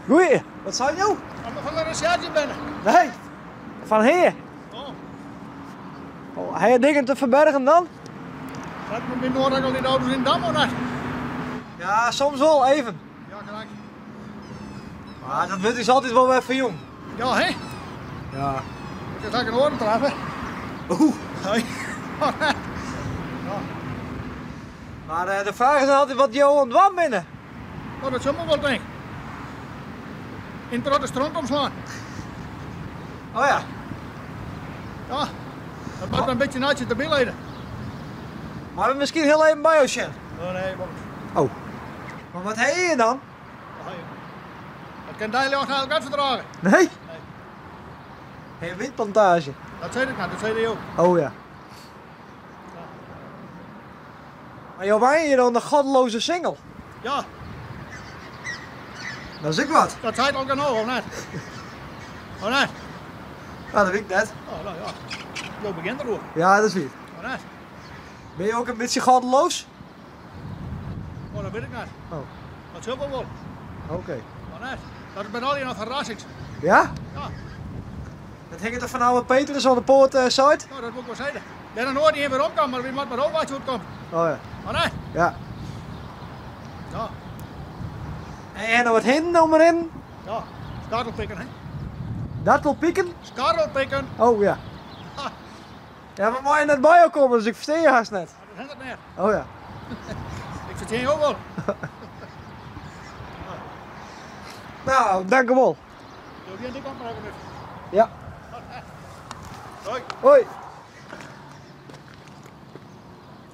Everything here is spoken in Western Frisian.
Goeie, wat sei jo? Of we fan de resjerzje binne. Nee, fan Hea. Oh. Oh, ha je dingen te ferbergen dan? Zet me bij Noord al die auto's in dam of net? Ja, soms wol, even. Ja, gelijk. Maar dat wurdt ús altyd wol wer ferjûn. Ja, hè? Ja. Ik ga een oren treffen. Oeh. Hoi. Maar de fraach is dan altyd wat jo oan it dwaan binne. Oh, dat sil mar wol, tink. In protte stront omslaan. Oh ja. Ja, dat moat in bytsje netsjes derby lizze. Meie we miskien hiel even by jo sjen? Oh nee, want. Oh. Mar wat ha je dan? Dat kin deiljocht eigentlik net ferdrage. Nee? Nee. Een wytplantaazje. Dat sei ik net, dat sei jo. Oh ja. Maar jo wenje hjir oan de Goddeloze Singel? Ja. Dat is ek wat. Dat seit al genôch, of net? Of net? Nou, dat wit ik net. Oh, nou ja. Jo begjint deroer. Ja, dat is wier. Of net? Binne jo ek in bytsje goddeloos? Oh, dat wit ik net. Oh. Dat sil wol wol. Oké. Of net? Dat binne allegear noch ferrassings. Ja? Ja. Dat hinget der fanôf wat Petrus oan de poart seit? No, dat woe ik wol sizze. Dêr noch noait ien werom kaam, mar wy moatte mar ôfwachtsje hoe't it komt. Oh ja. Of net? Ja. Ja. En je noch wat hinnen om rinnen? Ja, skarrelpikken, hè? Dartelpikken? Skarrelpikken! Oh ja. Ja, we meie net by jo komme, dus ik ferstean je hast net. Dat hindert net. Oh ja. Ik ferstean jo wol. Nou, dankewol. Jo gean dy kant mar even út. Ja. Hoi. Hoi.